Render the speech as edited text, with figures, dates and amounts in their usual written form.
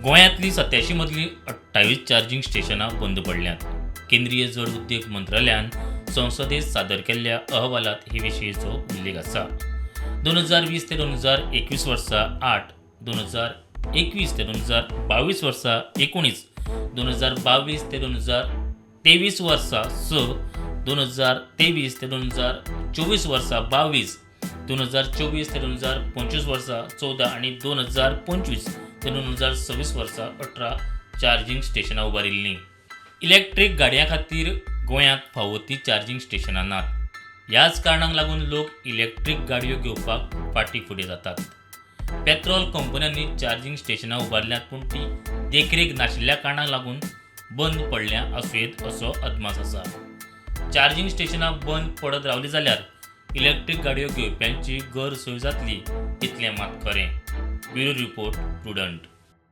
गोंयांतली 87 मदलीं 28 चार्जींग स्टेशनां बंद पडल्यांत. केंद्रीय जड उद्देग मंत्रालयान संसदेत सादर केल्ल्या अहवालांत हे विशींचो उल्लेख आसा. 2020 ते 2021 वर्सा 8, 2021 ते 2022 वर्सा 19, 2022 ते 2023 वर्सा 6, 2023 ते 2024 वर्सा 22, 2024 ते 2025 वर्सा 14 आनी 2025 ते 2026 वर्सा 18 चार्जींग स्टेशनां उबारिल्लीं. इलेक्ट्रीक गाडयां खातीर गोंयांत फावो ती चार्जींग स्टेशनां नात. ह्याच कारणाक लागून लोक इलेक्ट्रीक गाडयो घेवपाक फाटीं फुडें जातात. पेट्रोल कंपन्यांनी चार्जींग स्टेशनां उबारल्यांत, पूण ती देखरेख नाशिल्ल्या कारणाक लागून बंद पडल्या आसूं येत असो अदमास आसा. चार्जींग स्टेशनां बंद पडत रावली जाल्यार इलेक्ट्रीक गाडयो घेवप्यांची गैरसोय जातली इतलें मात खरें. Bureau report, Prudent.